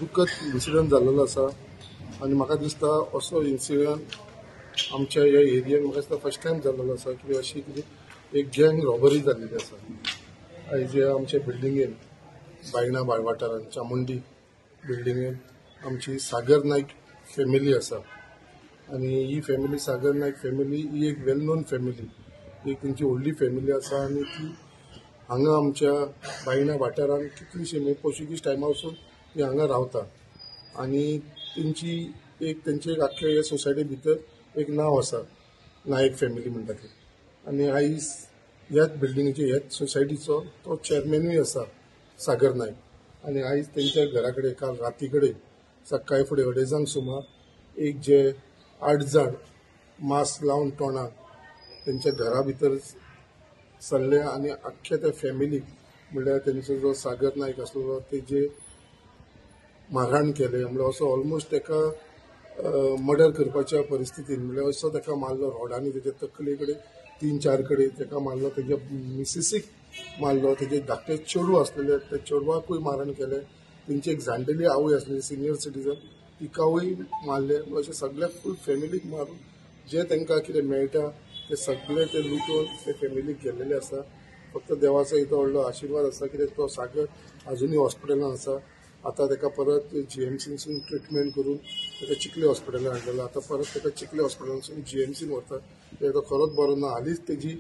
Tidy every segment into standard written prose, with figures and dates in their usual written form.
दुःखद इन्सिडंट जाल्लो आसा आनी म्हाका दिसता असो इन्सिडंट आमच्या ह्या एरियेन म्हाका दिसता फर्स्ट टायम जाल्लो आसा की अशी कितें एक गँग रॉबरी जाल्लेली आसा. आयज आमच्या बिल्डिंगेन बायणा वाठारान चामुंडी बिल्डिंगेन आमची सागर नायक फॅमिली आसा आनी ही फॅमिली सागर नायक फॅमिली ही एक वेल नोन फॅमिली, एक तेंची व्हडली फॅमिली आसा आनी ती हांगा आमच्या बायणा वाठारान कितलीशी पोर्चुगीज टायमा वचून ती हांगा रावता आनी तेंची एक तेंचे एक आख्खे हे सोसायटी भितर एक नांव आसा, नायक फॅमिली म्हणटा ते. आनी आयज ह्याच बिल्डिंगेचे ह्याच सोसायटीचो तो चेअरमॅनूय आसा सागर नायक. आनी आयज तेंच्या घरा कडेन काल राती कडेन सकाळी फुडें 2:30 सुमार एक जे 8 जाण मास्क लावन तोंडाक तेंच्या घरा भितर सरले आनी आख्खे त्या फॅमिलीक म्हणल्यार तेंचो जो सागर नायक आसलो तेजे मारहाण केले, म्हणल्यार असो ऑलमोस्ट तेका मर्डर करपाच्या परिस्थितीन, म्हणल्यार असो तेका मारलो रोडांनी, तेच्या तकले कडेन 3-4 कडेन तेका मारलो, तेज्या मिसिसीक मारलो, तेजे धाकटे चेडूं आसलेले त्या चेडवाकूय मारहाण केलें, तेंची एक जाणटेली आवय आसली सिनियर सिटीजन तिकावूय मारले. अशें सगळे फूल फॅमिलीक मारून जे तांकां कितें मेळटा ते सगळे ते लुटून ते फॅमिलीक गेल्लेले आसा. फक्त देवाचो इतलो व्हडलो आशिर्वाद आसा कित्याक तो सागर आजुनूय हॉस्पिटलान आसा. आतां ताका परत जीएमसीनसून ट्रिटमेंट करून ताका चिखले हॉस्पिटलान हाडलेलो, आतां परत ताका चिखले हॉस्पिटलानसून जीएमसीन व्हरता. तो खरोच बरो ना, हालींच तेजी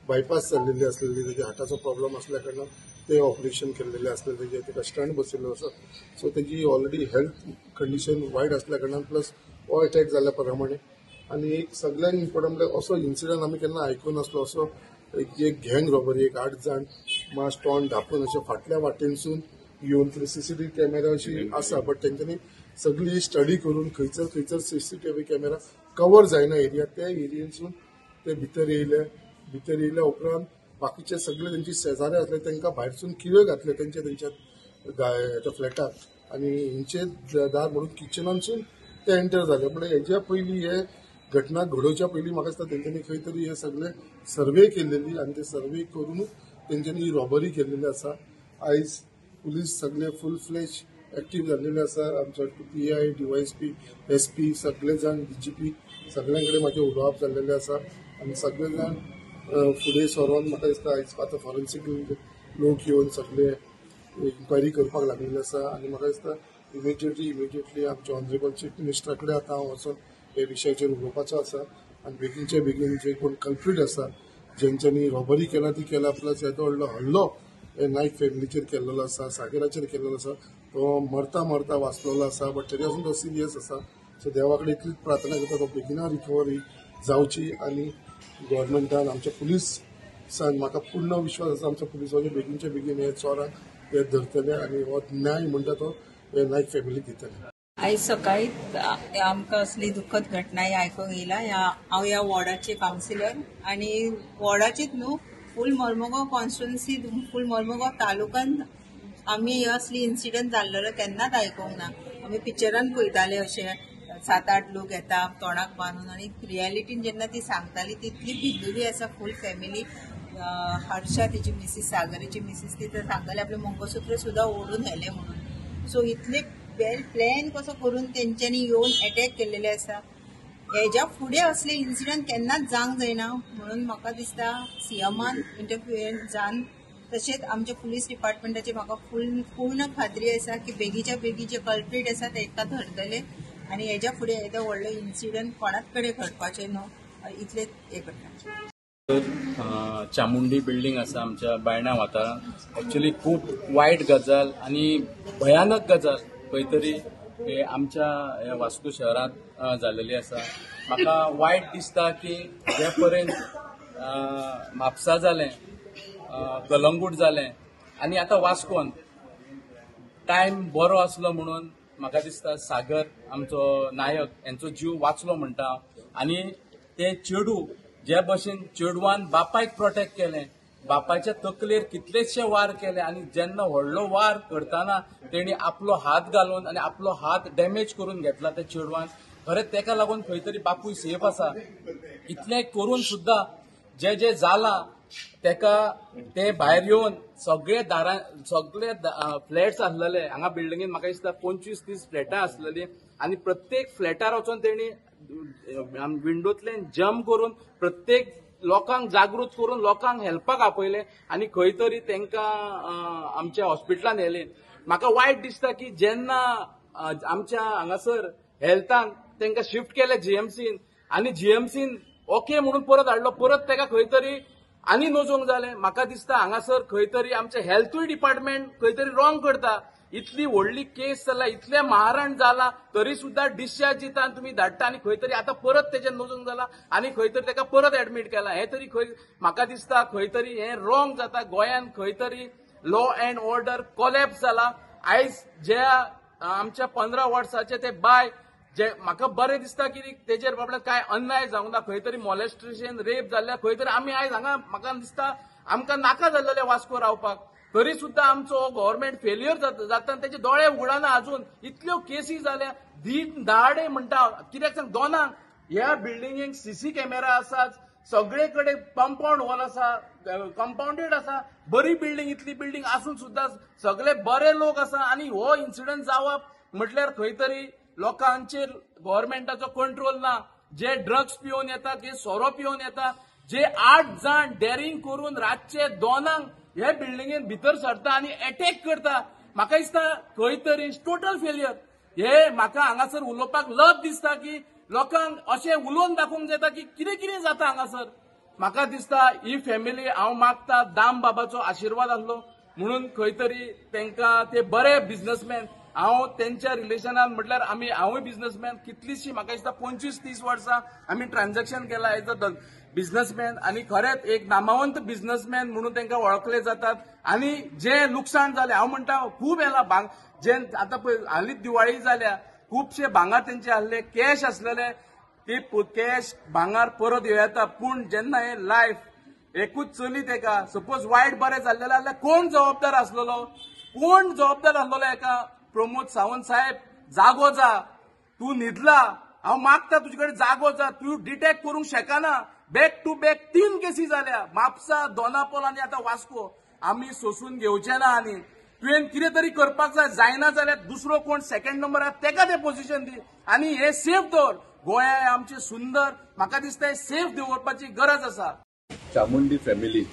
बायपास जाल्लेली आसलेली, तेजी हार्टाचो प्रॉब्लम आसल्या कारणान ते ऑपरेशन केल्लेलें आसलें, तेजे ताका स्टंट बसयल्लो आसा. सो तेजी ऑलरेडी हेल्थ कंडिशन वायट आसल्या कारणान प्लस हो अटॅक जाल्ल्या प्रमाणे आनी एक सगळ्यांत इम्पोर्टंट म्हणल्यार असो इन्सिडंट आमी केन्ना आयकूंक नासलो. असो एक गँग रॉबरी, एक 8 जाण मास्क तोंड धापून अशें फाटल्या वाटेनसून येवन सीसीटीव्ही कॅमेरा अशी आसा, बट तेंच्यांनी सगळी स्टडी करून खंयसर खंयसर सीसीटीव्ही कॅमेरा कवर जायना एरिया, त्या एरियेनसून ते भितर येयले. भितर येयल्या उपरांत बाकीचे सगळे तेंची शेजारी आसले तांकां भायरसून किळे घातले तेंच्या तेंच्या फ्लॅटाक आनी हेंचे दार म्हणून किचनानसून ते एंटर जाले. म्हणल्यार हेज्या पयलीं हे घटना घडोवच्या पयलीं म्हाका दिसता तेंच्यांनी खंय तरी हे सगळे सर्वे केल्लेली आनी ते सर्वे करून तेंच्यांनी ही रॉबरी केल्लेली आसा. आयज पुलीस सगळे फूल फ्लॅश एक्टीव जाल्लेले आसा. आमचो PI, DYSP, SP सगळे जाण, डीजीपी सगळ्यां कडेन म्हाजें उलोवप जाल्लेलें आसा आनी सगळे जाण फुडें सरोन म्हाका दिसता आयज आतां फॉरेन्सीक लोक येवन सगळे इन्क्वायरी करपाक लागलेले आसा आनी म्हाका दिसता इमिजिएटली आमच्या ऑनरेबल चीफ मिनिस्टरा कडेन आतां हांव वचोन हे विशयाचेर उलोवपाचो आसा आनी बेगीनचे बेगीन जे कोण कल्प्रीट आसा जेंच्यांनी रॉबरी केला ती केला, प्लस येदो व्हडलो हल्लो हे नायक फॅमिलीचेर केल्लो आसा, सागराचेर केल्लो आसा, तो मरता मरता वाचलेलो आसा, बट तरी आसून तो सिरियस आसा. सो देवा कडेन इतलीच प्रार्थना करता तो बेगिना रिकवरी जावची आनी गव्हर्मेंटान आमच्या पुलिसान म्हाका पूर्ण विश्वास आसा आमच्या पुलिसांनी बेगीनचे बेगीन हे चोरांक ते धरतले आनी हो न्याय म्हणटा तो हे नायक फॅमिलीक दितले. आयज सकाळी आमकां असली दुःखद घटना आयकूंक येयला. हांव ह्या वॉर्डाचे कावन्सिलर आनी वॉर्डाचीच न्हू, फूल मर्मगांव कॉन्स्टिट्युन्सी, फूल मर्मगांव तालुक्यान आमी असली इन्सिडंट जाल्लेलो केन्नाच आयकूंक ना. आमी पिक्चरान पळयताले अशे 7-8 लोक येता तोंडाक बांदून आनी रियलिटीन जेन्ना ती सांगताली तितली भिल्लेली आसा फूल फॅमिली. हर्षा तिची मिसीस, सागराची मिसीस, ती तर सांगताली आपलें मंगळसूत्र सुद्दां ओडून व्हेलें म्हणून. सो इतले वेल प्लॅन कसो करून तेंच्यांनी येवन एटॅक केल्लेले आसा. हेज्या फुडें असले इन्सिडंट केन्नाच जावंक जायना म्हणून म्हाका दिसता सीएमान इंटरफियरन्स जावन, तशेंच आमच्या पुलीस डिपार्टमेंटाची म्हाका फूल पूर्ण खात्री आसा की बेगीच्या बेगी जे कल्प्रीट आसा तेका धरतले आनी हेज्या फुडें येदो व्हडलो इन्सिडंट कोणाच कडेन घडपाचें न्हू इतलें हें करता. चामुंडी बिल्डींग आसा आमच्या बायणा वाठारांत. एक्चुअली खूब वायट गजाल आनी भयानक गजाल खंय तरी हे आमच्या ह्या वास्को शहरांत जाल्लेली आसा. म्हाका वायट दिसता की जे पर्यंत म्हापसा जालें, कलंगूट जालें आनी आतां वास्कोन टायम बरो आसलो म्हणून म्हाका दिसता सागर आमचो नायक हेंचो जीव वाचलो म्हणटा. आनी ते चेडू जे भशेन चेडवान बापायक प्रोटेक्ट केलें, बापायच्या तकलेर कितलेशे वार केले आनी जेन्ना व्हडलो वार करतना तेणी आपलो हात घालून आनी आपलो हात डॅमेज करून घेतला त्या चेडवान. खरें तेका लागून खंय तरी बापूय सेफ आसा. इतलें करून सुद्दां जे जे जालां तेका ते भायर येवन सगळे दारां सगळे फ्लॅट्स आसलेले हांगा बिल्डिंगेन म्हाका दिसता 25-30 फ्लॅटां आसलेली आनी प्रत्येक फ्लॅटार वचून तेणी विंडोंतल्यान जम्प करून प्रत्येक लोकांक जागृत करून लोकांक हेल्पाक आपयले आनी खंय तरी तांकां आमच्या हॉस्पिटलान व्हेले. म्हाका वायट दिसता की जेन्ना आमच्या हांगासर हेल्थान तांकां शिफ्ट केले जीएमसीन आनी जीएमसीन ओके म्हणून परत हाडलो, परत ताका खंय तरी आनी नोजोंक जालें. म्हाका दिसता हांगासर खंय तरी आमचें हेल्थूय डिपार्टमेंट खंय तरी रॉंग करता. इतली व्हडली केस जाला, इतलें मारण जाला, तरी सुद्दां डिस्चार्ज दिता आनी तुमी धाडटा आनी खंय तरी आतां परत तेजें नोजूंक जाला आनी खंय तरी ताका परत एडमीट केला. हें तरी खंय म्हाका दिसता खंय तरी हें रॉंग जाता. गोंयांत खंय तरी लॉ अँड ऑर्डर कोलॅप्स जाला. आयज ज्या आमच्या 15 वर्साचे ते बाय जे म्हाका बरें दिसता की तेजेर बाबड्याक कांय अन्याय जावंक ना, खंय तरी मॉलेस्टेशन रेप जाल्ल्या खंय तरी आमी आयज हांगा म्हाका दिसता आमकां नाका जाल्लें वास्को रावपाक, तरी सुद्दां आमचो गव्हर्मेंट फेलियर जाता. तेजे दोळे उगडना अजून. इतल्यो केसी जाल्या दीन दाडे म्हणटा कित्याक सांग, दोनांक ह्या बिल्डिंगेक सीसी कॅमेरा आसात, सगळे कडेन कंपाउंड वॉल आसा, कंपाउंडेड आसा, बरी बिल्डिंग, इतली बिल्डिंग आसून सुद्दां सगळे बरे लोक आसा आनी हो इन्सिडंट जावप म्हटल्यार खंय तरी लोकांचेर गव्हर्मेंटाचो कंट्रोल ना. जे ड्रग्स पिवन येता, जे सोरो पिवन येता, जे 8 जाण डेरिंग करून रातचे 2 हे बिल्डिंगेन भितर सरता आनी एटॅक करता, म्हाका दिसता खंय तरी टोटल फेलियर. हे म्हाका हांगासर उलोवपाक लज दिसता की लोकांक अशें उलोवन दाखोवंक जाता की कितें कितें जाता हांगासर. म्हाका दिसता ही फॅमिली हांव मागता दाम बाबाचो आशिर्वाद आसलो म्हणून खंय तरी तांकां ते बरे बिझनसमॅन, हांव तेंच्या रिलेशनान म्हटल्यार आमी हांवूय बिझनसमॅन, कितलीशी म्हाका दिसता 25-30 वर्सां आमी ट्रान्झॅक्शन केला एज अ बिझनसमॅन आनी खरेंच एक नामावंत बिझनसमॅन म्हणून तांकां वळखले जातात. आनी जे लुकसाण जालें हांव म्हणटा खूब येला भांग, जे आतां पळय हालींच दिवाळी जाल्या, खुबशे भांगार तेंचे आसले, कॅश आसलेले, ती कॅश भांगार परत येता. पूण जेन्ना हे लायफ एकूच चली तेका सपोज वायट बरें जाल्लें जाल्यार कोण जबाबदार आसलेलो, कोण जबाबदार आसलेलो हेका? प्रमोद सावंत साहेब जागो जा, तूं न्हिदला, हांव मागता तुजे कडेन जागो जा, तूं डिटेक्ट करूंक शकना. बॅक टू बॅक 3 केसी जाल्या, म्हापसा, दोनापोल आनी आतां वास्को. आमी सोसून घेवचे ना आनी तुवें कितें तरी करपाक जाय. जायना जाल्यार दुसरो कोण सेकंड नंबर आसा तेका तें पोझिशन दी आनी हे सेफ दवर. गोंया आमचें सुंदर, म्हाका दिसता हें सेफ दवरपाची गरज आसा. चामुंडी फॅमिली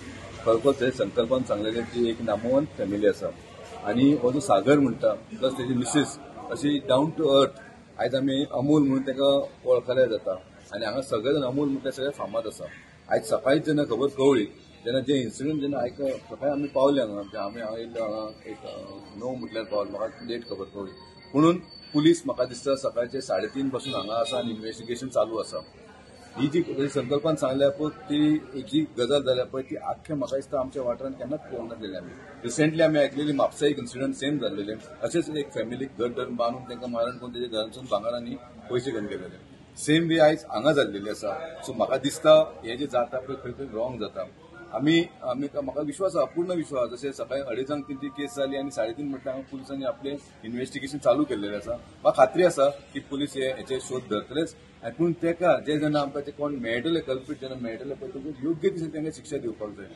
खरोखर हे संकल्पान सांगलेले ती एक नामवंत फॅमिली आसा आनी हो जो सागर म्हणटा प्लस तेजी मिसीस अशी डावन टू अर्थ, आयज आमी अमूल म्हणून ताका वळखले जाता आनी हांगा सगळे जाण अमूल म्हणटा सगळे फामाद आसा. आयज सकाळीच जेन्ना खबर कळ्ळी तेन्ना जे इन्सिडंट जेन्ना आयक सकाळी आमी पावले हांगा, आमी हांगा येयल्लो हांगा एक 9 म्हटल्यार पावले, म्हाका लेट खबर कळ्ळी. म्हणून पुलीस म्हाका दिसता सकाळचे 3:30 पासून हांगा आसा आनी इन्व्हेस्टिगेशन चालू आसा. ही जी संकल्पान सांगल्या पळय ती जी गजाल जाल्या पळय ती आख्खे म्हाका दिसता आमच्या वाठारांत केन्नाच पळोवंक नासलेली. आमी रिसेंटली आमी आयकलेली म्हापसा एक इन्सिडंट सेम जाल्लेले, अशेंच एक फॅमिलीक घर धरून बांदून तांकां मारण करून तेच्या घरांतसून भांगर आनी पयशे घेवन गेलेले. सेम वे आयज हांगा जाल्लेली आसा. सो म्हाका दिसता हे जे जाता पळय खंय खंय रॉंग जाता. आमी आमी म्हाका विश्वास आसा, पूर्ण विश्वास. जशें सकाळी 2:30 तेंची केस जाली आनी 3:30 म्हटल्यार हांगा पुलिसांनी आपलें इन्व्हेस्टिगेशन चालू केल्लेलें आसा. म्हाका खात्री आसा की पुलीस हे हेचे शोध धरतलेच आनी पूण तेका जे जेन्ना आमकां ते कोण मेळटले कल्पीट जेन्ना मेळटले पळय तांकां योग्य दिशेन तांकां शिक्षा दिवपाक जाय,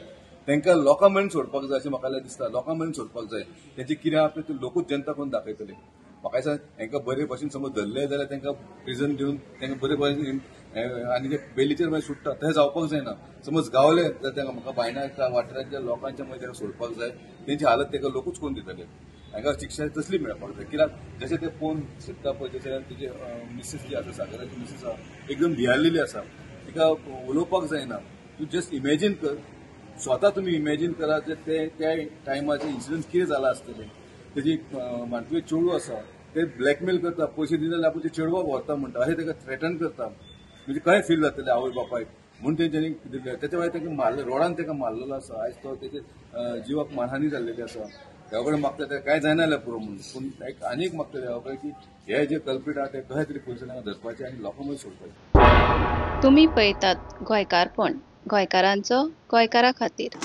तांकां लोकां मेरेन सोडपाक जाय अशें म्हाका दिसता. लोकां मेरेन सोडपाक जाय, तेंचे कितें आसा पळय ते लोकूच जनता करून दाखयतले. म्हाका दिसता तांकां बरे भशेन समज धरले जाल्यार तांकां प्रिजन दिवन तांकां बरे भशेन आनी ते बेलीचेर मागीर सुट्टा तशें जावपाक जायना. समज गावले जाल्यार तांकां म्हाका बायणा वाठारांतल्या लोकांच्या मदीं तांकां सोडपाक जाय, तेंची हालत तांकां लोकूच करून दितले. तांकां शिक्षा तसली मेळपाक जाय. कित्याक जशें ते पळोवन शकता पळय जशें तेजे मिसीस जी आसा, सागराची मिसीस आसा, एकदम भियालेली आसा, तिका उलोवपाक जायना. तूं जस्ट इमेजीन कर, स्वता तुमी इमेजीन करा जे ते त्या टायमाचे इन्सिडंट कितें जाला आसतलें. तेजी मानवी चेडूं आसा ते ब्लॅकमेल करता, पयशे दिना जाल्यार आपूण चेडवाक व्हरता म्हणटा, अशें ताका थ्रेटन करता. म्हणजे कशें फील जातलें आवय बापायक म्हणून तेंच्यांनी दिल्लें. तेच्या भायर ताका मारले, रोडान ताका मारलेलो आसा. आयज तो तेजे जिवाक मानहानी जाल्लेली आसा. देवा कडेन मागता तेका कांय जायना जाल्यार पुरो म्हणून, पूण एक आनी एक मागता देवा कडेन की हे जे कल्पीट आहा ते कशें तरी पुलिसांनी धरपाचे आनी लोकां मदीं सोडपाचे. तुमी पळयतात गोंयकारपण, गोंयकारांचो गोंयकारा खातीर.